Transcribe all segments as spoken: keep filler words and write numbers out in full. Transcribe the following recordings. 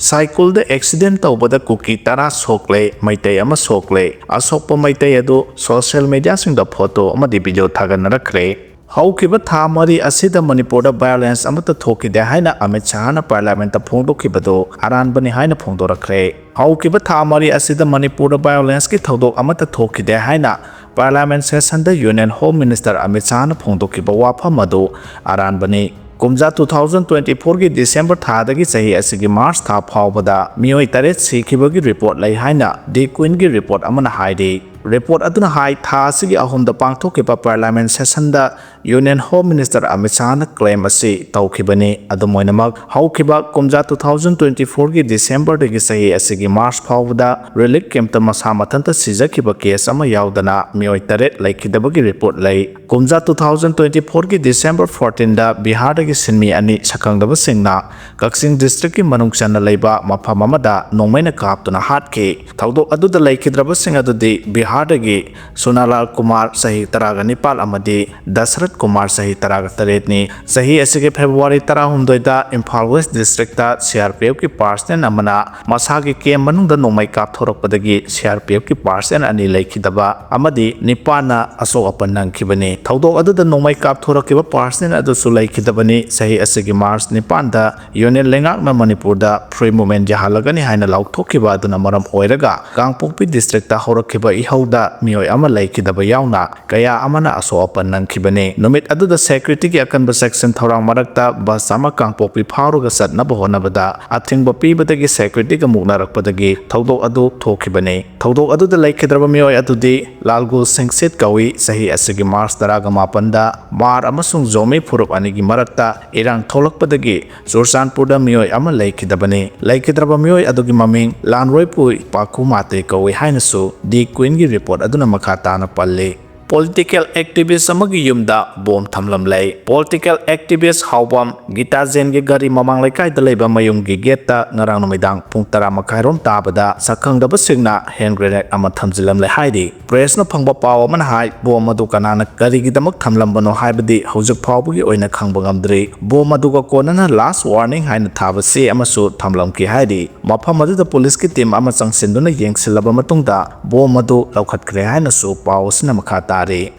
ꯁꯥꯏꯀꯜꯗ accident ꯇꯧꯕꯗ ꯀꯨꯀꯤ ꯇꯔꯥ ꯁꯣꯛꯂꯦ, ꯃꯩꯇꯩ ꯑꯃ ꯁꯣꯛꯂꯦ꯫ ꯑꯁꯣꯛꯄ ꯃꯩꯇꯩ ꯑꯗꯨ ꯁꯣꯁꯤꯌꯦꯜ ꯃꯤꯗꯤꯌꯥꯁꯤꯡꯗ ꯐꯣꯇꯣ ꯑꯃꯗꯤ ꯚꯤꯗꯤꯑꯣ ꯊꯥꯒꯠꯅꯔꯛꯈ꯭ꯔꯦ꯫ ꯍꯧꯈꯤꯕ ꯊꯥ ꯃꯔꯤ ꯑꯁꯤꯗ ꯃꯅꯤꯄꯨꯔꯗ ꯚꯥꯏꯑꯣꯂꯦꯟꯁ ꯑꯃꯠꯇ ꯊꯣꯛꯈꯤꯗꯦ ꯍꯥꯏꯅ ꯑꯃꯤꯠ ꯁꯍꯥꯅ ꯄꯥꯔꯂꯤꯌꯥꯃꯦꯟꯠꯇ ꯐꯣꯡꯗꯣꯛꯈꯤꯕꯗꯨ ꯑꯔꯥꯟꯕꯅꯤ ꯍꯥꯏꯅ ꯐꯣꯡꯗꯣꯔꯛꯈ꯭ꯔꯦ꯫ ꯍꯧꯈꯤꯕ ꯊꯥ ꯃꯔꯤ ꯑꯁꯤꯗ ꯃꯅꯤꯄꯨꯔꯗ ꯚꯥꯏꯑꯣꯂꯦꯟꯁꯀꯤ ꯊꯧꯗꯣꯛ ꯑꯃꯠꯇ ꯊꯣꯛꯈꯤꯗꯦ ꯍꯥꯏꯅ ꯄꯥꯔꯂꯤꯌꯥꯃꯦꯟꯠ ꯁꯦꯁꯟꯗ ꯌꯨꯅꯤꯌꯟ ꯍꯣꯝ ꯃꯤꯅꯤꯁꯇꯔ ꯑꯃꯤꯠ ꯁꯍꯥꯅ ꯐꯣꯡꯗꯣꯛꯈꯤꯕ ꯋꯥꯐꯝ ꯑꯗꯨ ꯑꯔꯥꯟꯕꯅꯤ꯫ ꯀꯨꯝꯖꯥ ꯇꯨ ꯊꯥꯎꯖꯟ ꯇ꯭ꯋꯦꯟꯇꯤ ꯐꯣꯔꯒꯤ ꯗꯤꯁꯦꯝꯕꯔ ꯊꯥꯗꯒꯤ ꯆꯍꯤ ꯑꯁꯤꯒꯤ ꯃꯥꯔꯆ ꯊꯥ ꯐꯥꯎꯕꯗ ꯃꯤꯑꯣꯏ ꯇꯔꯦꯠ ꯁꯤꯈꯤꯕꯒꯤ ꯔꯤꯄꯣꯔꯠ ꯂꯩ ꯍꯥꯏꯅ ꯗꯤ ꯀ꯭ꯋꯤꯟꯒꯤ ꯔꯤꯄꯣꯔꯠ ꯑꯃꯅ ꯍꯥꯏꯔꯤ꯫ ꯔꯤꯄꯣꯔꯠ ꯑꯗꯨꯅ ꯍꯥꯏ, ꯊꯥ ꯑꯁꯤꯒꯤ ꯑꯍꯨꯝꯗ ꯄꯥꯡꯊꯣꯛꯈꯤꯕ ꯄꯥꯔꯂꯤꯌꯥꯃꯦꯟꯠ ꯁꯦꯁꯟꯗ ꯌꯨꯅꯤꯌꯟ ꯍꯣꯝ ꯃꯤꯅꯤꯁꯇꯔ ꯑꯃꯤꯠ ꯁꯍꯥꯅ ꯀ꯭ꯂꯦꯝ ꯑꯁꯤ ꯇꯧꯈꯤꯕꯅꯤ꯫ ꯑꯗꯨꯝ ꯑꯣꯏꯅꯃꯛ, ꯍꯧꯈꯤꯕ ꯀꯨꯝꯖꯥ ꯇꯨ ꯊꯥꯎꯖꯟ ꯇ꯭ꯋꯦꯟꯇꯤ ꯐꯣꯔꯒꯤ ꯗꯤꯁꯦꯝꯕꯔꯗꯒꯤ ꯆꯍꯤ ꯑꯁꯤꯒꯤ ꯃꯥꯔꯆ ꯐꯥꯎꯕꯗ ꯔꯤꯂꯤꯐ ꯀꯦꯝꯞꯇ ꯃꯁꯥ ꯃꯊꯟꯇ ꯁꯤꯖꯈꯤꯕ ꯀꯦꯁ ꯑꯃ ꯌꯥꯎꯗꯅ ꯃꯤꯑꯣꯏ ꯇꯔꯦꯠ ꯂꯩꯈꯤꯗꯕꯒꯤ ꯔꯤꯄꯣꯔꯠ ꯂꯩ꯫ ꯀꯨꯝꯖꯥ ꯇꯨ ꯊꯥꯎꯖꯟ ꯇ꯭ꯋꯦꯟꯇꯤ ꯐꯣꯔꯒꯤ ꯗꯤꯁꯦꯝꯕꯔ ꯐꯣꯔꯇꯤꯟꯗ ꯕꯤꯍꯥꯔꯗꯒꯤ ꯁꯤꯟꯃꯤ ꯑꯅꯤ ꯁꯛꯈꯪꯗꯕꯁꯤꯡꯅ ꯀꯛꯆꯤꯡ ꯗꯤꯁꯇ꯭ꯔꯤꯛꯀꯤ ꯃꯅꯨꯡ ꯆꯟꯅ ꯂꯩꯕ ꯃꯐꯝ ꯑꯃꯗ ꯅꯣꯡꯃꯩꯅ ꯀꯥꯞꯇꯨꯅ ꯍꯥꯠꯈꯤ꯫ ꯊꯧꯗꯣꯛ ꯑꯗꯨꯗ ꯂꯩꯈꯤꯗ꯭ꯔꯕꯁꯤꯡ ꯑꯗꯨꯗꯤ ꯕꯤꯍꯥꯔꯗꯒꯤ ꯁꯨꯅꯥꯂꯥꯜ ꯀꯨꯃꯥꯔ, ꯆꯍꯤ ꯇꯔꯥꯒ ꯅꯤꯄꯥꯜ, ꯑꯃꯗꯤ ꯗꯁꯔꯊ ꯀꯨꯃꯥꯔ, ꯆꯍꯤ ꯇꯔꯥꯒ ꯇꯔꯦꯠꯅꯤ꯫ ꯆꯍꯤ ꯑꯁꯤꯒꯤ ꯐꯦꯕ꯭ꯔꯨꯋꯥꯔꯤ ꯇꯔꯥꯍꯨꯝꯗꯣꯏꯗ Imphal west district C R P ꯑꯦꯐꯀꯤ ꯄꯥꯔꯁꯅꯦꯜ ꯑꯃꯅ ꯃꯁꯥꯒꯤ ꯀꯦꯝ ꯃꯅꯨꯡꯗ ꯅꯣꯡꯃꯩ ꯀꯥꯞꯊꯣꯔꯛꯄꯗꯒꯤ ꯁꯤ ꯑꯥꯔ ꯄꯤ ꯑꯦꯐꯀꯤ ꯄꯥꯔꯁꯅꯦꯜ ꯑꯅꯤ ꯂꯩꯈꯤꯗꯕ ꯑꯃꯗꯤ ꯅꯤꯄꯥꯟꯅ ꯑꯁꯣꯛ ꯑꯄꯟ ꯅꯪꯈꯤꯕꯅꯤ꯫ ꯊꯧꯗꯣꯛ ꯑꯗꯨꯗ ꯅꯣꯡꯃꯩ ꯀꯥꯞꯊꯣꯔꯛꯈꯤꯕ ꯄꯥꯔꯁꯅꯦꯜ ꯑꯗꯨꯁꯨ ꯂꯩꯈꯤꯗꯕꯅꯤ꯫ ꯆꯍꯤ ꯑꯁꯤꯒꯤ ꯃꯥꯔꯆ ꯅꯤꯄꯥꯟꯗ ꯌꯨꯅꯤꯌꯟ ꯂꯩꯉꯥꯛꯅ ꯃꯅꯤꯄꯨꯔꯗ ꯐ꯭ꯔꯤ ꯃꯨꯚꯃꯦꯟꯠ ꯌꯥꯍꯜꯂꯒꯅꯤ ꯍꯥꯏꯅ ꯂꯥꯎꯊꯣꯛꯈꯤꯕ ꯑꯗꯨꯅ ꯃꯔꯝ ꯑꯣꯏꯔꯒ ꯀꯥꯡꯄꯣꯛꯄꯤ ꯗꯤꯁꯇ꯭ꯔꯤꯛꯇ ꯍꯧꯔꯛꯈꯤꯕ ꯏꯍꯧꯗ ꯃꯤꯑꯣꯏ ꯑꯃ ꯂꯩꯈꯤꯗꯕ ꯌꯥꯎꯅ ꯀꯌꯥ ꯑꯃꯅ ꯑꯁꯣꯛ ꯑꯄꯟ ꯅꯪꯈꯤꯕꯅꯤ꯫ ꯅꯨꯃꯤꯠ ꯑꯗꯨꯗ ꯁꯦꯀ꯭ꯌꯨꯔꯤꯇꯤꯒꯤ ꯑꯀꯟꯕ ꯆꯦꯛꯁꯤꯟ ꯊꯧꯔꯥꯡ ꯃꯔꯛꯇ ꯕꯁ ꯑꯃ ꯀꯥꯡꯄꯣꯛꯄꯤ ꯐꯥꯎꯔꯒ ꯆꯠꯅꯕ ꯍꯣꯠꯅꯕꯗ ꯑꯊꯤꯡꯕ ꯄꯤꯕꯗꯒꯤ ꯁꯦꯀ꯭ꯌꯨꯔꯤꯇꯤꯒ ꯃꯨꯛꯅꯔꯛꯄꯗꯒꯤ ꯊꯧꯗꯣꯛ ꯑꯗꯨ ꯊꯣꯛꯈꯤꯕꯅꯤ꯫ ꯊꯧꯗꯣꯛ ꯑꯗꯨꯗ ꯂꯩꯈꯤꯗ꯭ꯔꯕ ꯃꯤꯑꯣꯏ ꯑꯗꯨꯗꯤ ꯂꯥꯜꯒꯨꯜ ꯁꯤꯡꯁꯤꯠ ꯀꯧꯏ꯫ ꯆꯍꯤ ꯑꯁꯤꯒꯤ ꯃꯥꯔꯆ ꯇꯔꯥꯒ ꯃꯥꯄꯟꯗ ꯃꯥꯔ ꯑꯃꯁꯨꯡ ꯖꯣꯃꯤ ꯐꯨꯔꯨꯞ ꯑꯅꯤꯒꯤ ꯃꯔꯛꯇ ꯏꯔꯥꯡ ꯊꯣꯛꯂꯛꯄꯗꯒꯤ ꯆꯨꯔꯆꯥꯟꯄꯨꯔꯗ ꯃꯤꯑꯣꯏ ꯑꯃ ꯂꯩꯈꯤꯗꯕꯅꯤ꯫ ꯂꯩꯈꯤꯗ꯭ꯔꯕ ꯃꯤꯑꯣꯏ ꯑꯗꯨꯒꯤ ꯃꯃꯤꯡ ꯂꯥꯟꯔꯣꯏꯄꯨꯏ ꯄꯥꯈꯨ ꯃꯥꯇꯦ ꯀꯧꯏ ꯍꯥꯏꯅꯁꯨ ꯗꯤ ꯀ꯭ꯋꯤꯟꯒꯤ ꯔꯤꯄꯣꯔꯠ ꯑꯗꯨꯅ ꯃꯈꯥ ꯇꯥꯅ ꯄꯜꯂꯤ꯫ Political activist ꯑꯃꯒꯤ ꯌꯨꯝꯗ ꯕꯣꯝ ꯊꯝꯂꯝꯂꯦ꯫ Political activist ꯍꯥꯎꯕꯝ ꯒꯤꯇꯥ ꯖꯦꯟꯒꯤ ꯒꯥꯔꯤ ꯃꯃꯥꯡ ꯂꯩꯀꯥꯏꯗ ꯂꯩꯕ ꯃꯌꯨꯝꯒꯤ ꯒꯦꯠꯇ ꯉꯔꯥꯡ ꯅꯨꯃꯤꯗꯥꯡ ꯄꯨꯡ ꯇꯔꯥ ꯃꯈꯥꯏꯔꯣꯝ ꯇꯥꯕꯗ ꯁꯛꯈꯪꯗꯕꯁꯤꯡꯅ ꯍꯦꯟ ꯒ꯭ꯔꯦꯅꯦꯗ ꯑꯃ ꯊꯝꯖꯤꯜꯂꯝꯂꯦ ꯍꯥꯏꯔꯤ꯫ ꯄ꯭ꯔꯦꯁꯅ ꯐꯪꯕ ꯄꯥꯎ ꯑꯃꯅ ꯍꯥꯏ, ꯕꯣꯝ ꯑꯗꯨ ꯀꯅꯥꯅ ꯀꯔꯤꯒꯤꯗꯃꯛ ꯊꯝꯂꯝꯕꯅꯣ ꯍꯥꯏꯕꯗꯤ ꯍꯧꯖꯤꯛ ꯐꯥꯎꯕꯒꯤ ꯑꯣꯏꯅ ꯈꯪꯕ ꯉꯝꯗ꯭ꯔꯤ꯫ ꯕꯣꯝ ꯑꯗꯨꯒ ꯀꯣꯟꯅꯅ last warning ꯍꯥꯏꯅ ꯊꯥꯕ ꯆꯦ ꯑꯃꯁꯨ ꯊꯝꯂꯝꯈꯤ ꯍꯥꯏꯔꯤ꯫ ꯃꯐꯝ ꯑꯗꯨꯗ ꯄꯨꯂꯤꯁꯀꯤ ꯇꯤꯝ ꯑꯃ ꯆꯪꯁꯤꯟꯗꯨꯅ ꯌꯦꯡꯁꯤꯜꯂꯕ ꯃꯇꯨꯡꯗ ꯕꯣꯝ ꯑꯗꯨ ꯂꯧꯈꯠꯈ꯭ꯔꯦ ꯍꯥꯏꯅꯁꯨ ꯄꯥꯎ ꯑꯁꯤꯅ ꯃꯈꯥ ꯇꯥꯔꯤ꯫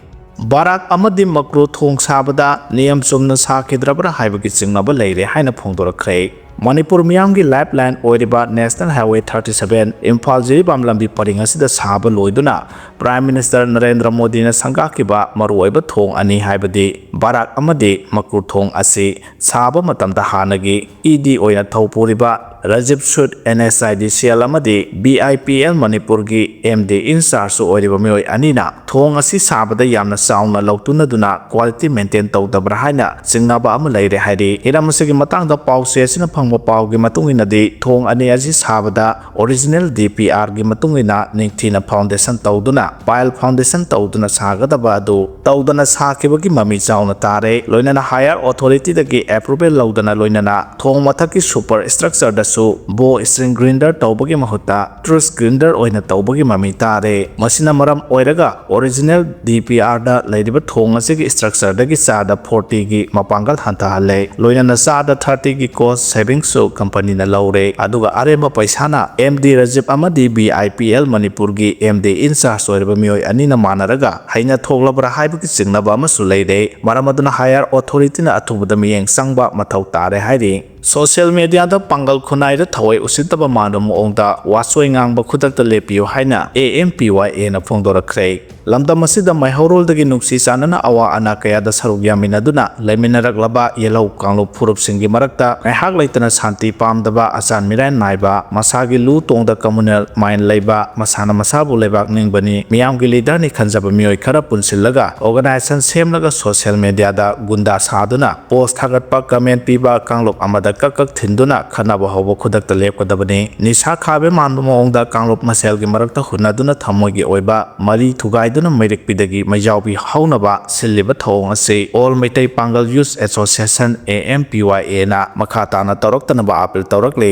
ꯕꯔꯥꯛ ꯑꯃꯗꯤ ꯃꯀ꯭ꯔꯨ ꯊꯣꯡ ꯁꯥꯕꯗ ꯅꯤꯌꯝ ꯆꯨꯝꯅ ꯁꯥꯈꯤꯗ꯭ꯔꯕ꯭ꯔꯥ ꯍꯥꯏꯕꯒꯤ ꯆꯤꯡꯅꯕ ꯂꯩꯔꯦ ꯍꯥꯏꯅ ꯐꯣꯡꯗꯣꯔꯛꯈ꯭ꯔꯦ꯫ ꯃꯅꯤꯄꯨꯔ ꯃꯤꯌꯥꯝꯒꯤ ꯂꯥꯏꯐ ꯂꯥꯏꯟ ꯑꯣꯏꯔꯤꯕ National Highway thirty seven Imphal Jiribam ꯂꯝꯕꯤ ꯄꯔꯤꯡ ꯑꯁꯤꯗ ꯁꯥꯕ ꯂꯣꯏꯗꯨꯅ Prime Minister ꯅꯔꯦꯟꯗ꯭ꯔ ꯃꯣꯗꯤꯅ ꯁꯪꯒꯥꯈꯤꯕ ꯃꯔꯨꯑꯣꯏꯕ ꯊꯣꯡ ꯑꯅꯤ, ꯍꯥꯏꯕꯗꯤ ꯕꯔꯥꯛ ꯑꯃꯗꯤ ꯃꯀ꯭ꯔꯨ ꯊꯣꯡ ꯑꯁꯤ ꯁꯥꯕ ꯃꯇꯝꯗ ꯍꯥꯟꯅꯒꯤ ꯏ ꯗꯤ ꯑꯣꯏꯅ ꯊꯧ ꯄꯨꯔꯤꯕ ꯔꯥꯖꯤꯕ ꯁꯨꯗ, and S I D C L ꯑꯃꯗꯤ ꯕꯤ ꯑꯥꯏ ꯄꯤ ꯑꯦꯜ ꯃꯅꯤꯄꯨꯔꯒꯤ ꯑꯦꯝ ꯗꯤ in charge ꯑꯣꯏꯔꯤꯕ ꯃꯤꯑꯣꯏ ꯑꯅꯤꯅ ꯊꯣꯡ ꯑꯁꯤ ꯁꯥꯕꯗ ꯌꯥꯝꯅ ꯆꯥꯎꯅ ꯂꯧꯇꯨꯅꯗꯨꯅ quality maintain ꯇꯧꯗꯕ꯭ꯔꯥ ꯍꯥꯏꯅ ꯆꯤꯡꯅꯕ ꯑꯃ ꯂꯩꯔꯦ ꯍꯥꯏꯔꯤ꯫ ꯍꯤꯔꯝ ꯑꯁꯤꯒꯤ ꯃꯇꯥꯡꯗ ꯄꯥꯎꯆꯦ ꯑꯁꯤꯅ ꯐꯪꯕ ꯄꯥꯎꯒꯤ ꯃꯇꯨꯡ ꯏꯟꯅꯗꯤ, ꯊꯣꯡ ꯑꯅꯤ ꯑꯁꯤ ꯁꯥꯕꯗ original D P R ꯒꯤ ꯃꯇꯨꯡ ꯏꯟꯅ ꯅꯤꯡꯊꯤꯅ foundation ꯇꯧꯗꯨꯅ, pile foundation ꯇꯧꯗꯨꯅ ꯁꯥꯒꯗꯕ ꯑꯗꯨ ꯇꯧꯗꯅ ꯁꯥꯈꯤꯕꯒꯤ ꯃꯃꯤ ꯆꯥꯎꯅ ꯇꯥꯔꯦ꯫ ꯂꯣꯏꯅꯅ higher authority ꯗꯒꯤ approval ꯂꯧꯗꯅ, ꯂꯣꯏꯅꯅ ꯊꯣꯡ ꯃꯊꯛꯀꯤ super structure ꯗꯁꯨ bow string grinder ꯇꯧꯕꯒꯤ ꯃꯍꯨꯠꯇ truss grinder ꯑꯣꯏꯅ ꯇꯧꯕꯒꯤ ꯃꯃꯤ ꯇꯥꯔꯦ꯫ ꯃꯁꯤꯅ ꯃꯔꯝ ꯑꯣꯏꯔꯒ original D P R ꯗ ꯂꯩꯔꯤꯕ ꯊꯣꯡ ꯑꯁꯤꯒꯤ structure ꯗꯒꯤ ꯆꯥꯗ forty ꯒꯤ ꯃꯄꯥꯡꯒꯜ ꯍꯟꯊꯍꯜꯂꯦ꯫ ꯂꯣꯏꯅꯅ ꯆꯥꯗ thirty ꯒꯤ cost saving ꯁꯨ company ꯅ ꯂꯧꯔꯦ꯫ ꯑꯗꯨꯒ ꯑꯔꯦꯝꯕ ꯄꯩꯁꯥꯅ ꯑꯦꯝ ꯗꯤ ꯔꯥꯖꯤꯕ ꯑꯃꯗꯤ ꯕꯤ ꯑꯥꯏ ꯄꯤ ꯑꯦꯜ ꯃꯅꯤꯄꯨꯔꯒꯤ ꯑꯦꯝ ꯗꯤ in charge ꯑꯣꯏꯔꯤꯕ ꯃꯤꯑꯣꯏ ꯑꯅꯤꯅ ꯃꯥꯟꯅꯔꯒ ꯍꯩꯅ ꯊꯣꯛꯂꯕ꯭ꯔꯥ ꯍꯥꯏꯕꯒꯤ ꯆꯤꯡꯅꯕ ꯑꯃꯁꯨ ꯂꯩꯔꯦ꯫ ꯃꯔꯝ ꯑꯗꯨꯅ higher authority ꯅ ꯑꯊꯨꯕꯗ ꯃꯤꯠꯌꯦꯡ ꯆꯪꯕ ꯃꯊꯧ ꯇꯥꯔꯦ ꯍꯥꯏꯔꯤ꯫ Social media ꯗ ꯄꯥꯡꯒꯜ ꯈꯨꯟꯅꯥꯏꯗ ꯊꯑꯣꯏ ꯎꯁꯤꯠꯇꯕ ꯃꯥꯟꯕ ꯃꯑꯣꯡꯗ ꯋꯥꯆꯣꯏ ꯉꯥꯡꯕ ꯈꯨꯗꯛꯇ ꯂꯦꯞꯄꯤꯌꯨ ꯍꯥꯏꯅ A M P Y A ꯅ ꯐꯣꯡꯗꯣꯔꯛꯈ꯭ꯔꯦ꯫ ꯂꯝꯗꯝ ꯑꯁꯤꯗ ꯃꯩꯍꯧꯔꯣꯜꯗꯒꯤ ꯅꯨꯡꯁꯤ ꯆꯥꯟꯅꯅ ꯑꯋꯥ ꯑꯅꯥ ꯀꯌꯥꯗ ꯁꯔꯨꯛ ꯌꯥꯃꯤꯟꯅꯗꯨꯅ ꯂꯩꯃꯤꯟꯅꯔꯛꯂꯕ ꯌꯦꯜꯍꯧ ꯀꯥꯡꯂꯨꯞ ꯐꯨꯔꯨꯞꯁꯤꯡꯒꯤ ꯃꯔꯛꯇ ꯉꯥꯏꯍꯥꯛ ꯂꯩꯇꯅ ꯁꯥꯟꯇꯤ ꯄꯥꯝꯗꯕ, ꯑꯆꯥꯟ ꯃꯤꯔꯥꯏ ꯅꯥꯏꯕ, ꯃꯁꯥꯒꯤ ꯂꯨ ꯇꯣꯡꯗ communal mind ꯂꯩꯕ, ꯃꯁꯥꯅ ꯃꯁꯥꯕꯨ ꯂꯩꯕꯥꯛ ꯅꯤꯡꯕꯅꯤ, ꯃꯤꯌꯥꯝꯒꯤ leader ꯅꯤ ꯈꯟꯖꯕ ꯃꯤꯑꯣꯏ ꯈꯔ ꯄꯨꯟꯁꯤꯜꯂꯒ organization ꯁꯦꯝꯂꯒ social media ꯗ ꯒꯨꯟꯗꯥ ꯁꯥꯗꯨꯅ post ꯊꯥꯒꯠꯄ, comment ꯄꯤꯕ, ꯀꯥꯡꯂꯨꯞ ꯑꯃꯗ ꯀꯛ ꯀꯛ ꯊꯤꯟꯗꯨꯅ ꯈꯠꯅꯕ ꯍꯧꯕ ꯈꯨꯗꯛꯇ ꯂꯦꯞꯀꯗꯕꯅꯤ꯫ ꯅꯤꯁꯥ ꯈꯥꯕꯩ ꯃꯥꯟꯕ ꯃꯑꯣꯡꯗ ꯀꯥꯡꯂꯨꯞ ꯃꯁꯦꯜꯒꯤ ꯃꯔꯛꯇ ꯍꯨꯟꯅꯗꯨꯅ ꯊꯃꯣꯏꯒꯤ ꯑꯣꯏꯕ ꯃꯔꯤ ꯊꯨꯒꯥꯏꯗꯨꯅ ꯃꯩꯔꯤꯛꯄꯤꯗꯒꯤ ꯃꯩꯖꯥꯎꯕꯤ ꯍꯧꯅꯕ ꯁꯤꯜꯂꯤꯕ ꯊꯧꯑꯣꯡ ꯑꯁꯤ All Meitei Pangal Youth Association, A M P Y A ꯅ ꯃꯈꯥ ꯇꯥꯅ ꯇꯧꯔꯛꯇꯅꯕ appeal ꯇꯧꯔꯛꯂꯤ꯫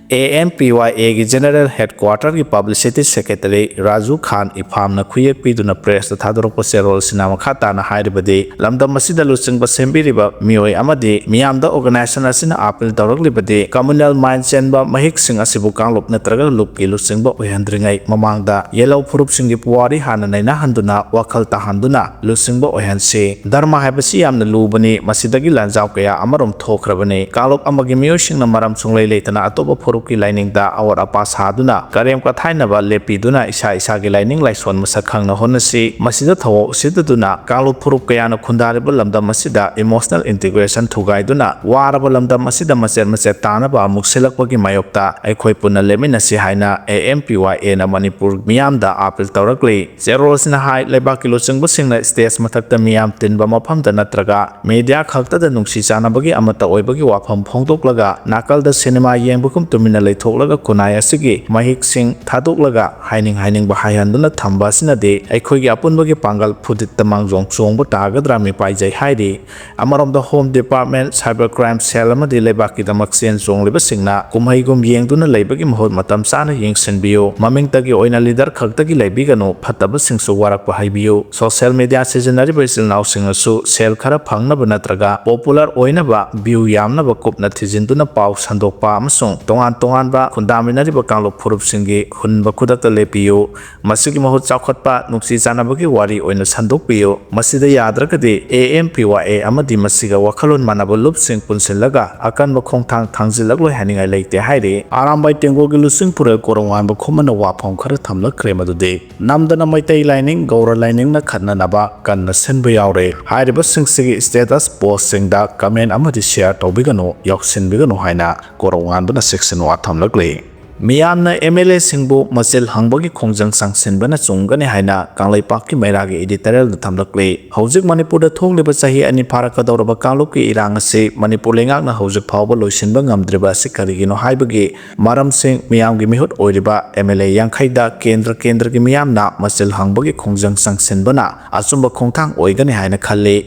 A M P Y A ꯒꯤ General Headquarter ꯒꯤ Publicity Secretary ꯔꯥꯖꯨ ꯈꯥꯟ ꯏꯐꯥꯝꯅ ꯈꯨꯌꯦꯛ ꯄꯤꯗꯨꯅ press ꯇ ꯊꯥꯗꯣꯔꯛꯄ ꯆꯦꯔꯣꯜꯁꯤꯅ ꯃꯈꯥ ꯇꯥꯅ ꯍꯥꯏꯔꯤꯕꯗꯤ, ꯂꯝꯗꯝ ꯑꯁꯤꯗ ꯂꯨꯆꯤꯡꯕ ꯁꯦꯝꯕꯤꯔꯤꯕ ꯃꯤꯑꯣꯏ ꯑꯃꯗꯤ ꯃꯤꯌꯥꯝꯗ organization ꯑꯁꯤꯅ ꯑꯥꯄꯤꯜ ꯇꯧꯔꯛꯂꯤꯕꯗꯤ, communal mind ꯆꯦꯟꯕ ꯃꯍꯤꯛꯁꯤꯡ ꯑꯁꯤꯕꯨ ꯀꯥꯡꯂꯨꯞ ꯅꯠꯇ꯭ꯔꯒ ꯂꯨꯞꯀꯤ ꯂꯨꯆꯤꯡꯕ ꯑꯣꯏꯍꯟꯗ꯭ꯔꯤꯉꯩ ꯃꯃꯥꯡꯗ ꯌꯦꯜꯍꯧ ꯐꯨꯔꯨꯞꯁꯤꯡꯒꯤ ꯄꯨꯋꯥꯔꯤ ꯍꯥꯟꯅ ꯅꯩꯅꯍꯟꯗꯨꯅ, ꯋꯥꯈꯜ ꯇꯥꯍꯟꯗꯨꯅ ꯂꯨꯆꯤꯡꯕ ꯑꯣꯏꯍꯟꯁꯤ꯫ ꯙꯔꯃ ꯍꯥꯏꯕꯁꯤ ꯌꯥꯝꯅ ꯂꯨꯕꯅꯤ, ꯃꯁꯤꯗꯒꯤ ꯂꯥꯟꯖꯥꯎ ꯀꯌꯥ ꯑꯃꯔꯣꯝ ꯊꯣꯛꯈ꯭ꯔꯕꯅꯤ꯫ ꯀꯥꯡꯂꯨꯞ ꯑꯃꯒꯤ ꯃꯤꯑꯣꯏꯁꯤꯡꯅ ꯃꯔꯝ ꯁꯨꯡꯂꯩ ꯂꯩꯇꯅ ꯑꯇꯣꯞꯄ ꯐꯨꯔꯨꯞꯀꯤ ꯂꯥꯏꯅꯤꯡꯗ ꯑꯋꯥꯠ ꯑꯄꯥ ꯁꯥꯗꯨꯅ ꯀꯔꯦꯝ ꯀꯊꯥꯏꯅꯕ ꯂꯦꯞꯄꯤꯗꯨꯅ ꯏꯁꯥ ꯏꯁꯥꯒꯤ ꯂꯥꯏꯅꯤꯡ ꯂꯥꯏꯁꯣꯟ ꯃꯁꯛ ꯈꯪꯅ ꯍꯣꯠꯅꯁꯤ꯫ ꯃꯁꯤꯗ ꯊꯧꯑꯣꯡ ꯎꯁꯤꯠꯇꯗꯨꯅ ꯀꯥꯡꯂꯨꯞ ꯐꯨꯔꯨꯞ ꯀꯌꯥꯅ ꯈꯨꯟꯗꯥꯔꯤꯕ ꯂꯝꯗꯝ ꯑꯁꯤꯗ emotional integration ꯊꯨꯒꯥꯏꯗꯨꯅ ꯋꯥꯔꯕ ꯂꯝꯗꯝ ꯑꯁꯤꯗ ꯃꯆꯦꯠ ꯃꯆꯦꯠ ꯇꯥꯅꯕ ꯑꯃꯨꯛ ꯁꯤꯜꯂꯛꯄꯒꯤ ꯃꯥꯌꯣꯛꯇ ꯑꯩꯈꯣꯏ ꯄꯨꯟꯅ ꯂꯦꯞꯃꯤꯟꯅꯁꯤ ꯍꯥꯏꯅ A M P Y A ꯅ ꯃꯅꯤꯄꯨꯔ ꯃꯤꯌꯥꯝꯗ ꯑꯥꯄꯤꯜ ꯇꯧꯔꯛꯂꯤ꯫ ꯆꯦꯔꯣꯜꯁꯤꯅ ꯍꯥꯏ, ꯂꯩꯕꯥꯛꯀꯤ ꯂꯨꯆꯤꯡꯕꯁꯤꯡꯅ stage ꯃꯊꯛꯇ ꯃꯤꯌꯥꯝ ꯇꯤꯟꯕ ꯃꯐꯝꯗ ꯅꯠꯇ꯭ꯔꯒ media ꯈꯛꯇꯗ ꯅꯨꯡꯁꯤ ꯆꯥꯟꯅꯕꯒꯤ ꯑꯃꯠꯇ ꯑꯣꯏꯕꯒꯤ ꯋꯥꯐꯝ ꯐꯣꯡꯗꯣꯛꯂꯒ, ꯅꯥꯀꯜꯗ cinema ꯌꯦꯡꯕꯒꯨꯝ ꯇꯨꯃꯤꯟꯅ ꯂꯩꯊꯣꯛꯂꯒ ꯈꯨꯟꯅꯥꯏ ꯑꯁꯤꯒꯤ ꯃꯍꯤꯛꯁꯤꯡ ꯊꯥꯗꯣꯛꯂꯒ ꯍꯥꯏꯅꯤꯡ ꯍꯥꯏꯅꯤꯡꯕ ꯍꯥꯏꯍꯟꯗꯨꯅ ꯊꯝꯕ ꯑꯁꯤꯅꯗꯤ ꯑꯩꯈꯣꯏꯒꯤ ꯑꯄꯨꯟꯕꯒꯤ ꯄꯥꯡꯒꯜ ꯐꯨꯗꯤꯠꯇ ꯃꯥꯡꯖꯣꯡ ꯆꯣꯡꯕ ꯇꯥꯒꯗ꯭ꯔꯥ ꯃꯤꯄꯥꯏꯖꯩ ꯍꯥꯏꯔꯤ꯫ ꯑꯃꯔꯣꯝꯗ Home Department, Cyber Crime Cell ꯑꯃꯗꯤ ꯂꯩꯕꯥꯛꯀꯤꯗꯃꯛ ꯆꯦꯟ ꯆꯣꯡꯂꯤꯕꯁꯤꯡꯅ ꯀꯨꯝꯍꯩꯒꯨꯝ ꯌꯦꯡꯗꯨꯅ ꯂꯩꯕꯒꯤ ꯃꯍꯨꯠ ꯃꯇꯝ ꯆꯥꯅ ꯌꯦꯡꯁꯤꯟꯕꯤꯌꯨ꯫ ꯃꯃꯤꯡꯇꯒꯤ ꯑꯣꯏꯅ leader ꯈꯛꯇꯒꯤ ꯂꯩꯕꯤꯒꯅꯨ, ꯐꯠꯇꯕꯁꯤꯡꯁꯨ ꯋꯥꯔꯛꯄ ꯍꯩꯕꯤꯌꯨ꯫ Social media ꯁꯤꯖꯤꯟꯅꯔꯤꯕ ꯏꯆꯤꯜ ꯏꯅꯥꯎꯁꯤꯡꯅꯁꯨ ꯁꯦꯜ ꯈꯔ ꯐꯪꯅꯕ ꯅꯠꯇ꯭ꯔꯒ popular ꯑꯣꯏꯅꯕ, view ꯌꯥꯝꯅꯕ ꯀꯨꯞꯅ ꯊꯤꯖꯤꯟꯗꯨꯅ ꯄꯥꯎ ꯁꯟꯗꯣꯛꯄ ꯑꯃꯁꯨꯡ ꯇꯣꯉꯥꯟ ꯇꯣꯉꯥꯟꯕ ꯈꯨꯟꯗꯥꯃꯤꯟꯅꯔꯤꯕ ꯀꯥꯡꯂꯨꯞ ꯐꯨꯔꯨꯞꯁꯤꯡꯒꯤ ꯍꯨꯟꯕ ꯈꯨꯗꯛꯇ ꯂꯦꯞꯄꯤꯌꯨ꯫ ꯃꯁꯤꯒꯤ ꯃꯍꯨꯠ ꯆꯥꯎꯈꯠꯄ, ꯅꯨꯡꯁꯤ ꯆꯥꯟꯅꯕꯒꯤ ꯋꯥꯔꯤ ꯑꯣꯏꯅ ꯁꯟꯗꯣꯛꯄꯤꯌꯨ꯫ ꯃꯁꯤꯗ ꯌꯥꯗ꯭ꯔꯒꯗꯤ A M P Y A ꯑꯃꯗꯤ ꯃꯁꯤꯒ ꯋꯥꯈꯜꯂꯣꯟ ꯃꯥꯟꯅꯕ ꯂꯨꯞꯁꯤꯡ ꯄꯨꯟꯁꯤꯜꯂꯒ ꯑꯀꯟꯕ ꯈꯣꯡꯊꯥꯡ ꯊꯥꯡꯖꯤꯜꯂꯛꯂꯣꯏ ꯍꯥꯏꯅꯤꯡꯉꯥꯏ ꯂꯩꯇꯦ ꯍꯥꯏꯔꯤ꯫ ꯑꯔꯥꯝꯕꯥꯏ ꯇꯦꯡꯒꯣꯜꯒꯤ ꯂꯨꯆꯤꯡ ꯄꯨꯔꯦꯜ ꯀꯣꯔꯧꯉꯥꯟꯕ ꯈꯨꯃꯟꯅ ꯋꯥꯐꯝ ꯈꯔ ꯊꯝꯂꯛꯈ꯭ꯔꯦ, ꯃꯗꯨꯗꯤ ꯅꯝꯗꯅ ꯃꯩꯇꯩ ꯂꯥꯏꯅꯤꯡ, ꯒꯧꯔ ꯂꯥꯏꯅꯤꯡꯅ ꯈꯠꯅꯅꯕ ꯀꯟꯅ ꯁꯤꯟꯕ ꯌꯥꯎꯔꯦ꯫ ꯍꯥꯏꯔꯤꯕꯁꯤꯡꯁꯤꯒꯤ status postꯁꯤꯡꯗ comment ꯑꯃꯗꯤ share ꯇꯧꯕꯤꯒꯅꯨ, ꯌꯥꯎꯁꯤꯟꯕꯤꯒꯅꯨ ꯍꯥꯏꯅ ꯀꯣꯔꯧꯉꯥꯟꯕꯅ ꯆꯦꯛꯁꯤꯟ ꯋꯥ ꯊꯝꯂꯛꯂꯤ꯫ ꯃꯤꯌꯥꯝꯅ ꯑꯦꯝ ꯑꯦꯜ ꯑꯦꯁꯤꯡꯕꯨ ꯃꯆꯤꯜ ꯍꯪꯕꯒꯤ ꯈꯣꯡꯖꯪ ꯆꯪꯁꯤꯟꯕꯅ ꯆꯨꯝꯒꯅꯤ ꯍꯥꯏꯅ ꯀꯪꯂꯩꯄꯥꯛꯀꯤ ꯃꯩꯔꯥꯒꯤ editorialꯗ ꯊꯝꯂꯛꯂꯤ꯫ ꯍꯧꯖꯤꯛ ꯃꯅꯤꯄꯨꯔꯗ ꯊꯣꯛꯂꯤꯕ ꯆꯍꯤ ꯑꯅꯤ ꯐꯥꯔꯛꯀꯗꯧꯔꯕ ꯀꯥꯡꯂꯨꯞꯀꯤ ꯏꯔꯥꯡ ꯑꯁꯤ ꯃꯅꯤꯄꯨꯔ ꯂꯩꯉꯥꯛꯅ ꯍꯧꯖꯤꯛ ꯐꯥꯎꯕ ꯂꯣꯏꯁꯤꯟꯕ ꯉꯝꯗ꯭ꯔꯤꯕ ꯑꯁꯤ ꯀꯔꯤꯒꯤꯅꯣ ꯍꯥꯏꯕꯒꯤ ꯃꯔꯝꯁꯤꯡ, ꯃꯤꯌꯥꯝꯒꯤ ꯃꯤꯍꯨꯠ ꯑꯣꯏꯔꯤꯕ ꯑꯦꯝ ꯑꯦꯜ ꯑꯦ ꯌꯥꯡꯈꯩꯗ ꯀꯦꯟꯗ꯭ꯔ ꯀꯦꯟꯗ꯭ꯔꯒꯤ ꯃꯤꯌꯥꯝꯅ ꯃꯆꯤꯜ ꯍꯪꯕꯒꯤ ꯈꯣꯡꯖꯪ ꯆꯪꯁꯤꯟꯕꯅ ꯑꯆꯨꯝꯕ ꯈꯣꯡꯊꯥꯡ ꯑꯣꯏꯒꯅꯤ ꯍꯥꯏꯅ ꯈꯜꯂꯤ꯫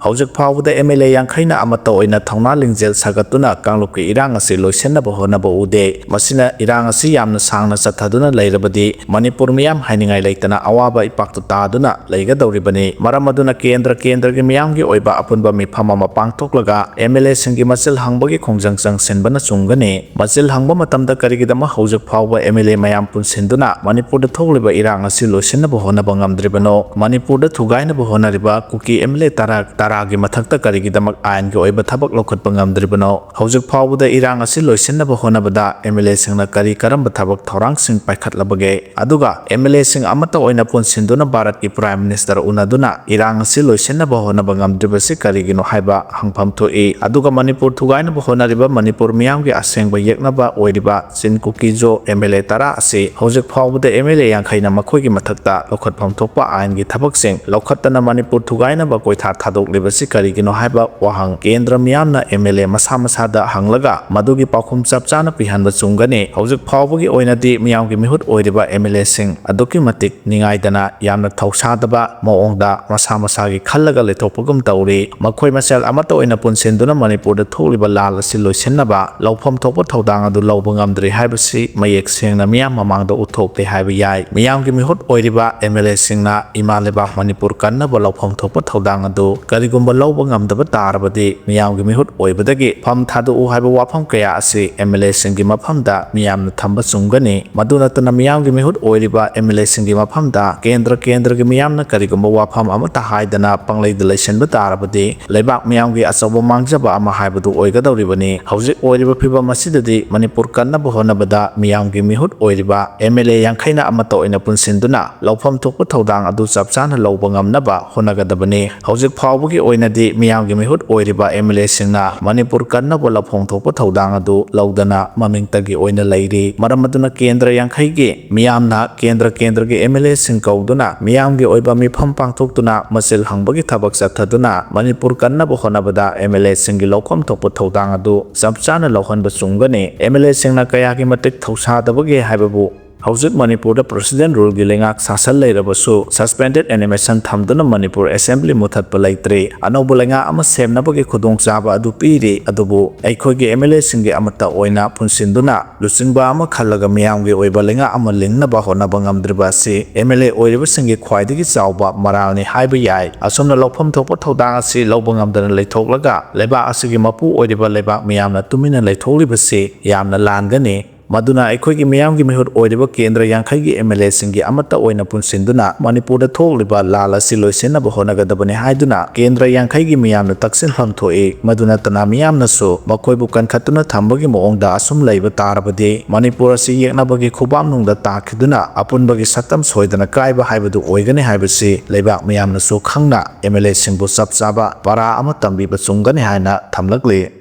ꯍꯧꯖꯤꯛ ꯐꯥꯎꯕꯗ ꯑꯦꯝ ꯑꯦꯜ ꯑꯦ ꯌꯥꯡꯈꯩꯅ ꯑꯃꯠꯇ ꯑꯣꯏꯅ ꯊꯧꯅꯥ ꯂꯤꯡꯖꯦꯜ ꯁꯥꯒꯠꯇꯨꯅ ꯀꯥꯡꯂꯨꯞꯀꯤ ꯏꯔꯥꯡ ꯑꯁꯤ ꯂꯣꯏꯁꯤꯟꯅꯕ ꯍꯣꯠꯅꯕ ꯎꯗꯦ꯫ ꯃꯁꯤꯅ ꯏꯔꯥꯡ ꯑꯁꯤ ꯌꯥꯝꯅ ꯁꯥꯡꯅ ꯆꯠꯊꯗꯨꯅ ꯂꯩꯔꯕꯗꯤ ꯃꯅꯤꯄꯨꯔ ꯃꯤꯌꯥꯝ ꯍꯥꯏꯅꯤꯡꯉꯥꯏ ꯂꯩꯇꯅ ꯑꯋꯥꯕ ꯏꯄꯥꯛꯇ ꯇꯥꯗꯨꯅ ꯂꯩꯒꯗꯧꯔꯤꯕꯅꯤ꯫ ꯃꯔꯝ ꯑꯗꯨꯅ ꯀꯦꯟꯗ꯭ꯔ ꯀꯦꯟꯗ꯭ꯔꯒꯤ ꯃꯤꯌꯥꯝꯒꯤ ꯑꯣꯏꯕ ꯑꯄꯨꯟꯕ ꯃꯤꯐꯝ ꯑꯃ ꯄꯥꯡꯊꯣꯛꯂꯒ ꯑꯦꯝ ꯑꯦꯜ ꯑꯦꯁꯤꯡꯒꯤ ꯃꯆꯤꯜ ꯍꯪꯕꯒꯤ ꯈꯣꯡꯖꯪ ꯆꯪꯁꯤꯟꯕꯅ ꯆꯨꯝꯒꯅꯤ꯫ ꯃꯆꯤꯜ ꯍꯪꯕ ꯃꯇꯝꯗ ꯀꯔꯤꯒꯤꯗꯃꯛ ꯍꯧꯖꯤꯛ ꯐꯥꯎꯕ ꯑꯦꯝ ꯑꯦꯜ ꯑꯦ ꯃꯌꯥꯝ ꯄꯨꯟꯁꯤꯟꯗꯨꯅ ꯃꯅꯤꯄꯨꯔꯗ ꯊꯣꯛꯂꯤꯕ ꯏꯔꯥꯡ ꯑꯁꯤ ꯂꯣꯏꯁꯤꯟꯅꯕ ꯍꯣꯠꯅꯕ ꯉꯝꯗ꯭ꯔꯤꯕꯅꯣ? ꯃꯅꯤꯄꯨꯔꯗ ꯊꯨꯒꯥꯏꯅꯕ ꯍꯣꯠꯅꯔꯤꯕ ꯀꯨꯀꯤ ꯑꯦꯝ ꯑꯦꯜ ꯑꯦ ꯇꯔꯥ, ꯇꯔꯥꯒꯤ ꯃꯊꯛꯇ ꯀꯔꯤꯒꯤꯗꯃꯛ ꯑꯥꯏꯟꯒꯤ ꯑꯣꯏꯕ ꯊꯕꯛ ꯂꯧꯈꯠꯄ ꯉꯝꯗ꯭ꯔꯤꯕꯅꯣ? ꯍꯧꯖꯤꯛ ꯐꯥꯎꯕꯗ ꯏꯔꯥꯡ ꯑꯁꯤ ꯂꯣꯏꯁꯤꯟꯅꯕ ꯍꯣꯠꯅꯕꯗ ꯑꯦꯝ ꯑꯦꯜ ꯑꯦꯁꯤꯡꯅ ꯀꯔꯤ ꯀꯔꯝꯕ ꯊꯕꯛ ꯊꯧꯔꯥꯡꯁꯤꯡ ꯄꯥꯏꯈꯠꯂꯕꯒꯦ? ꯑꯗꯨꯒ ꯑꯦꯝ ꯑꯦꯜ ꯑꯦꯁꯤꯡ ꯑꯃꯠꯇ ꯑꯣꯏꯅ ꯄꯨꯟꯁꯤꯟꯗꯨꯅ ꯚꯥꯔꯠꯀꯤ Prime Minister ꯎꯅꯗꯨꯅ ꯏꯔꯥꯡ ꯑꯁꯤ ꯂꯣꯏꯁꯤꯟꯅꯕ ꯍꯣꯠꯅꯕ ꯉꯝꯗ꯭ꯔꯤꯕꯁꯤ ꯀꯔꯤꯒꯤꯅꯣ ꯍꯥꯏꯕ ꯍꯪꯐꯝ ꯊꯣꯛꯏ꯫ ꯑꯗꯨꯒ ꯃꯅꯤꯄꯨꯔ ꯊꯨꯒꯥꯏꯅꯕ ꯍꯣꯠꯅꯔꯤꯕ ꯃꯅꯤꯄꯨꯔ ꯃꯤꯌꯥꯝꯒꯤ ꯑꯁꯦꯡꯕ ꯌꯦꯛꯅꯕ ꯑꯣꯏꯔꯤꯕ ꯆꯤꯟ ꯀꯨꯀꯤꯖꯣ ꯑꯦꯝ ꯑꯦꯜ ꯑꯦ ꯇꯔꯥ ꯑꯁꯤ ꯍꯧꯖꯤꯛ ꯐꯥꯎꯕꯗ ꯑꯦꯝ ꯑꯦꯜ ꯑꯦ ꯌꯥꯡꯈꯩꯅ ꯃꯈꯣꯏꯒꯤ ꯃꯊꯛꯇ ꯂꯧꯈꯠꯐꯝ ꯊꯣꯛꯄ ꯑꯥꯏꯟꯒꯤ ꯊꯕꯛꯁꯤꯡ ꯂꯧꯈꯠꯇꯅ ꯃꯅꯤꯄꯨꯔ ꯊꯨꯒꯥꯏꯅꯕ ꯀꯣꯏꯊꯥ ꯊꯥꯗꯣꯛꯂꯤꯕꯁꯤ ꯀꯔꯤꯒꯤꯅꯣ ꯍꯥꯏꯕ ꯋꯥꯍꯪ ꯀꯦꯟꯗ꯭ꯔ ꯃꯤꯌꯥꯝꯅ ꯑꯦꯝ ꯑꯦꯜ ꯑꯦ ꯃꯁꯥ ꯃꯁꯥꯗ ꯍꯪꯂꯒ ꯃꯗꯨꯒꯤ ꯄꯥꯎꯈꯨꯝ ꯆꯞ ꯆꯥꯅ ꯄꯤꯍꯟꯕ ꯆꯨꯝꯒꯅꯤ꯫ ꯍꯧꯖꯤꯛ ꯐꯥꯎꯕꯒꯤ ꯑꯣꯏꯅꯗꯤ ꯃꯤꯌꯥꯝꯒꯤ ꯃꯤꯍꯨꯠ ꯑꯣꯏꯔꯤꯕ ꯑꯦꯝ ꯑꯦꯜ ꯑꯦꯁꯤꯡ ꯑꯗꯨꯛꯀꯤ ꯃꯇꯤꯛ ꯅꯤꯡꯉꯥꯏꯗꯅ ꯌꯥꯝꯅ ꯊꯧꯁꯥꯗꯕ ꯃꯑꯣꯡꯗ ꯃꯁꯥ ꯃꯁꯥꯒꯤ ꯈꯜꯂꯒ ꯂꯩꯊꯣꯛꯄꯒꯨꯝ ꯇꯧꯔꯤ꯫ ꯃꯈꯣꯏ ꯃꯁꯦꯜ ꯑꯃꯠꯇ ꯑꯣꯏꯅ ꯄꯨꯟꯁꯤꯟꯗꯨꯅ ꯃꯅꯤꯄꯨꯔꯗ ꯊꯣꯛꯂꯤꯕ ꯂꯥꯜ ꯑꯁꯤ ꯂꯣꯏꯁꯤꯟꯅꯕ ꯂꯧꯐꯝ ꯊꯣꯛꯄ ꯊꯧꯗꯥꯡ ꯑꯗꯨ ꯂꯧꯕ ꯉꯝꯗ꯭ꯔꯤ ꯍꯥꯏꯕꯁꯤ ꯃꯌꯦꯛ ꯁꯦꯡꯅ ꯃꯤꯌꯥꯝ ꯃꯃꯥꯡꯗ ꯎꯠꯊꯣꯛꯂꯦ ꯍꯥꯏꯕ ꯌꯥꯏ꯫ ꯃꯤꯌꯥꯝꯒꯤ ꯃꯤꯍꯨꯠ ꯑꯣꯏꯔꯤꯕ ꯑꯦꯝ ꯑꯦꯜ ꯑꯦꯁꯤꯡꯅ ꯏꯃꯥ ꯂꯩꯕꯥꯛ ꯃꯅꯤꯄꯨꯔ ꯀꯟꯅꯕ ꯂꯧꯐꯝ ꯊꯣꯛꯄ ꯊꯧꯗꯥꯡ ꯑꯗꯨ ꯀꯔꯤꯒꯨꯝꯕ ꯂꯧꯕ ꯉꯝꯗꯕ ꯇꯥꯔꯕꯗꯤ ꯃꯤꯌꯥꯝꯒꯤ ꯃꯤꯍꯨꯠ ꯑꯣꯏꯕꯗꯒꯤ ꯐꯝ ꯊꯥꯗꯣꯛꯎ ꯍꯥꯏꯕ ꯋꯥꯐꯝ ꯀꯌꯥ ꯑꯁꯤ ꯑꯦꯝ ꯑꯦꯜ ꯑꯦꯁꯤꯡꯒꯤ ꯃꯐꯝꯗ ꯃꯤꯌꯥꯝꯅ ꯊꯝꯕ ꯆꯨꯝꯒꯅꯤ꯫ ꯃꯗꯨ ꯅꯠꯇꯅ ꯃꯤꯌꯥꯝꯒꯤ ꯃꯤꯍꯨꯠ ꯑꯣꯏꯔꯤꯕ ꯑꯦꯝ ꯑꯦꯜ ꯑꯦꯁꯤꯡꯒꯤ ꯃꯐꯝꯗ ꯀꯦꯟꯗ꯭ꯔ ꯀꯦꯟꯗ꯭ꯔꯒꯤ ꯃꯤꯌꯥꯝꯅ ꯀꯔꯤꯒꯨꯝꯕ ꯋꯥꯐꯝ ꯑꯃꯠꯇ ꯍꯥꯏꯗꯅ ꯄꯪꯂꯩꯗ ꯂꯩꯁꯤꯟꯕ ꯇꯥꯔꯕꯗꯤ ꯂꯩꯕꯥꯛ ꯃꯤꯌꯥꯝꯒꯤ ꯑꯆꯧꯕ ꯃꯥꯡꯖꯕ ꯑꯃ ꯍꯥꯏꯕꯗꯨ ꯑꯣꯏꯒꯗꯧꯔꯤꯕꯅꯤ꯫ ꯍꯧꯖꯤꯛ ꯑꯣꯏꯔꯤꯕ ꯐꯤꯕꯝ ꯑꯁꯤꯗꯗꯤ ꯃꯅꯤꯄꯨꯔ ꯀꯟꯅꯕ ꯍꯣꯠꯅꯕꯗ ꯃꯤꯌꯥꯝꯒꯤ ꯃꯤꯍꯨꯠ ꯑꯣꯏꯔꯤꯕ ꯑꯦꯝ ꯑꯦꯜ ꯑꯦ ꯌꯥꯡꯈꯩꯅ ꯑꯃꯠꯇ ꯑꯣꯏꯅ ꯄꯨꯟꯁꯤꯟꯗꯨꯅ ꯂꯧꯐꯝ ꯊꯣꯛꯄ ꯊꯧꯗꯥꯡ ꯑꯗꯨ ꯆꯞ ꯆꯥꯅ ꯂꯧꯕ ꯉꯝꯅꯕ ꯍꯣꯠꯅꯒꯗꯕꯅꯤ꯫ ꯍꯧꯖꯤꯛ ꯐꯥꯎꯕꯒꯤ ꯑꯣꯏꯅꯗꯤ ꯃꯤꯌꯥꯝꯒꯤ ꯃꯤꯍꯨꯠ ꯑꯣꯏꯔꯤꯕ ꯑꯦꯝ ꯑꯦꯜ ꯑꯦꯁꯤꯡꯅ ꯃꯅꯤꯄꯨꯔ ꯀꯟꯅꯕ ꯂꯧꯐꯝ ꯊꯣꯛꯄ ꯊꯧꯗꯥꯡ ꯑꯗꯨ ꯂꯧꯗꯅ ꯃꯃꯤꯡꯇꯒꯤ ꯑꯣꯏꯅ ꯂꯩꯔꯤ꯫ ꯃꯔꯝ ꯑꯗꯨꯅ ꯀꯦꯟꯗ꯭ꯔ ꯌꯥꯡꯈꯩꯒꯤ ꯃꯤꯌꯥꯝꯅ ꯀꯦꯟꯗ꯭ꯔ ꯀꯦꯟꯗ꯭ꯔꯒꯤ M L A ꯁꯤꯡ ꯀꯧꯗꯨꯅ ꯃꯤꯌꯥꯝꯒꯤ ꯑꯣꯏꯕ ꯃꯤꯐꯝ ꯄꯥꯡꯊꯣꯛꯇꯨꯅ ꯃꯁꯤꯜ ꯍꯪꯕꯒꯤ ꯊꯕꯛ ꯆꯠꯊꯗꯨꯅ ꯃꯅꯤꯄꯨꯔ ꯀꯟꯅꯕ ꯍꯣꯠꯅꯕꯗ M L A ꯁꯤꯡꯒꯤ ꯂꯧꯐꯝ ꯊꯣꯛꯄ ꯊꯧꯗꯥꯡ ꯑꯗꯨ ꯆꯞ ꯆꯥꯅ ꯂꯧꯍꯟꯕ ꯆꯨꯝꯒꯅꯤ꯫ M L A ꯁꯤꯡꯅ ꯀꯌꯥꯒꯤ ꯃꯇꯤꯛ ꯊꯧꯁꯥꯗꯕꯒꯦ ꯍꯥꯏꯕꯕꯨ ꯍꯧꯖꯤꯛ ꯃꯅꯤꯄꯨꯔꯗ President Rule ꯒꯤ ꯂꯩꯉꯥꯛ ꯁꯥꯁꯟ ꯂꯩꯔꯕꯁꯨ Suspended Animation ꯊꯝꯗꯨꯅ ꯃꯅꯤꯄꯨꯔ Assembly ꯃꯨꯊꯠꯄ ꯂꯩꯇ꯭ꯔꯤ꯫ ꯑꯅꯧꯕ ꯂꯩꯉꯥꯛ ꯑꯃ ꯁꯦꯝꯅꯕꯒꯤ ꯈꯨꯗꯣꯡꯆꯥꯕ ꯑꯗꯨ ꯄꯤꯔꯤ꯫ ꯑꯗꯨꯕꯨ ꯑꯩꯈꯣꯏꯒꯤ M L A ꯁꯤꯡꯒꯤ ꯑꯃꯠꯇ ꯑꯣꯏꯅ ꯄꯨꯟꯁꯤꯟꯗꯨꯅ ꯂꯨꯆꯤꯡꯕ ꯑꯃ ꯈꯜꯂꯒ ꯃꯤꯌꯥꯝꯒꯤ ꯑꯣꯏꯕ ꯂꯩꯉꯥꯛ ꯑꯃ ꯂꯤꯡꯅꯕ ꯍꯣꯠꯅꯕ ꯉꯝꯗ꯭ꯔꯤꯕ ꯑꯁꯤ M L A ꯑꯣꯏꯔꯤꯕꯁꯤꯡꯒꯤ ꯈ꯭ꯋꯥꯏꯗꯒꯤ ꯆꯥꯎꯕ ꯃꯔꯥꯜꯅꯤ ꯍꯥꯏꯕ ꯌꯥꯏ꯫ ꯑꯁꯨꯝꯅ ꯂꯧꯐꯝ ꯊꯣꯛꯄ ꯊꯧꯗꯥꯡ ꯑꯁꯤ ꯂꯧꯕ ꯉꯝꯗꯅ ꯂꯩꯊꯣꯛꯂꯒ ꯂꯩꯕꯥꯛ ꯑꯁꯤꯒꯤ ꯃꯄꯨ ꯑꯣꯏꯔꯤꯕ ꯂꯩꯕꯥꯛ ꯃꯤꯌꯥꯝꯅ ꯇꯨꯃꯤꯟꯅ ꯂꯩꯊꯣꯛꯂꯤꯕꯁꯤ ꯌꯥꯝꯅ ꯂꯥꯟꯒꯅꯤ꯫ ꯃꯗꯨꯅ ꯑꯩꯈꯣꯏꯒꯤ ꯃꯤꯌꯥꯝꯒꯤ ꯃꯤꯍꯨꯠ ꯑꯣꯏꯔꯤꯕ ꯀꯦꯟꯗ꯭ꯔ ꯌꯥꯡꯈꯩꯒꯤ M L A ꯁꯤꯡꯒꯤ ꯑꯃꯠꯇ ꯑꯣꯏꯅ ꯄꯨꯟꯁꯤꯟꯗꯨꯅ ꯃꯅꯤꯄꯨꯔꯗ ꯊꯣꯛꯂꯤꯕ ꯂꯥꯜ ꯑꯁꯤ ꯂꯣꯏꯁꯤꯟꯅꯕ ꯍꯣꯠꯅꯒꯗꯕꯅꯤ ꯍꯥꯏꯗꯨꯅ ꯀꯦꯟꯗ꯭ꯔ ꯌꯥꯡꯈꯩꯒꯤ ꯃꯤꯌꯥꯝꯅ ꯇꯛꯁꯤꯟꯐꯝ ꯊꯣꯛꯏ꯫ ꯃꯗꯨ ꯅꯠꯇꯅ ꯃꯤꯌꯥꯝꯅꯁꯨ ꯃꯈꯣꯏꯕꯨ ꯀꯟꯈꯠꯇꯨꯅ ꯊꯝꯕꯒꯤ ꯃꯑꯣꯡꯗ ꯑꯁꯨꯝ ꯂꯩꯕ ꯇꯥꯔꯕꯗꯤ ꯃꯅꯤꯄꯨꯔ ꯑꯁꯤ ꯌꯦꯛꯅꯕꯒꯤ ꯈꯨꯕꯥꯛꯅꯨꯡꯗ ꯇꯥꯈꯤꯗꯨꯅ ꯑꯄꯨꯟꯕꯒꯤ ꯁꯛꯇꯝ ꯁꯣꯏꯗꯅ ꯀꯥꯏꯕ ꯍꯥꯏꯕꯗꯨ ꯑꯣꯏꯒꯅꯤ ꯍꯥꯏꯕꯁꯤ ꯂꯩꯕꯥꯛ ꯃꯤꯌꯥꯝꯅꯁꯨ ꯈꯪꯅ M L A ꯁꯤꯡꯕꯨ ꯆꯞ ꯆꯥꯕ ꯄꯔꯥ ꯑꯃ ꯇꯝꯕꯤꯕ ꯆꯨꯝꯒꯅꯤ ꯍꯥꯏꯅ ꯊꯝꯂꯛꯂꯤ꯫